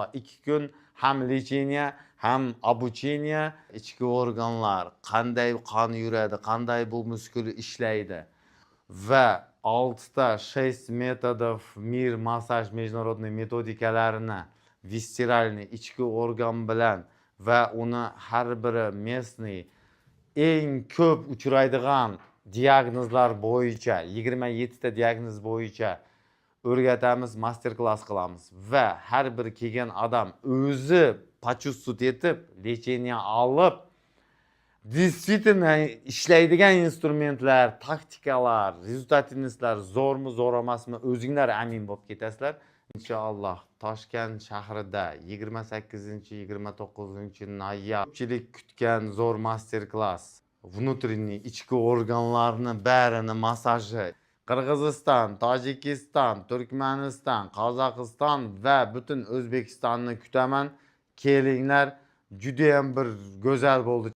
2 kun ham лечение, ham обучение, ichki organlar qanday, qon yuradi qanday, bu muskul ishlaydi va oltita, шесть методов мир массаж международный metodikalarini висцеральный ichki organ bilan va uni har biri местный eng ko'p uchraydigan diagnozlar bo'yicha, 27 ta diagnoz bo'yicha o'rgatamiz, master klass qilamiz va har bir kelgan odam o'zi почувствовать etib, лечение olib, действительно ishlaydigan instrumentlar, taktikalar, результативность lar zo'rmi, zo'r emasmi, o'zinglar amin bo'lib ketasizlar, inshaalloh. Toshkent shahrida 28, 29 noyabr ko'pchilik kutgan zo'r master klass, внутренний ichki organlarni barini massaji. Qirg'iziston, Tojikiston, Turkmaniston, Qozog'iston va butun O'zbekistonni kutaman. Kelinglar, judayam bir go'zal bo'ldi.